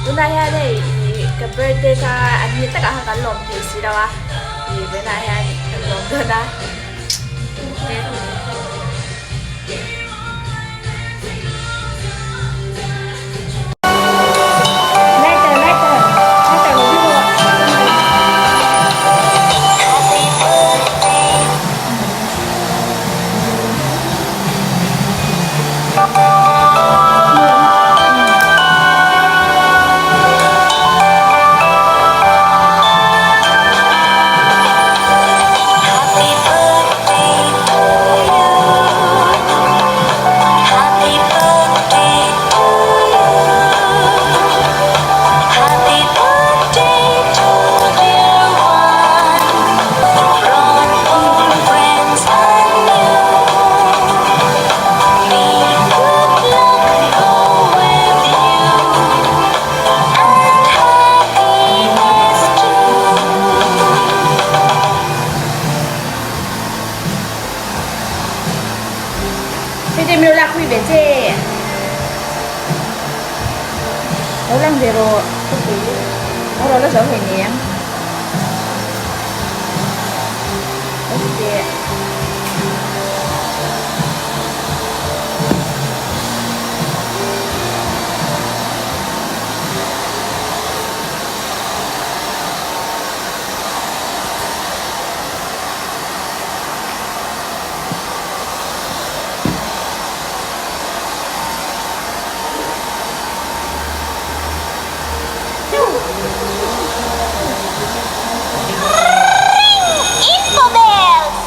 Tunah hian hei ih ka birthday kha an ni takah khan kan lawm thei si lo a, ih vawiinah hian kan lawm dawn a. Hei min lo lak pui ve che. Lo lang ve rawh Lo rawh la zo hlei nen. Lo ti teh. Ring info bells.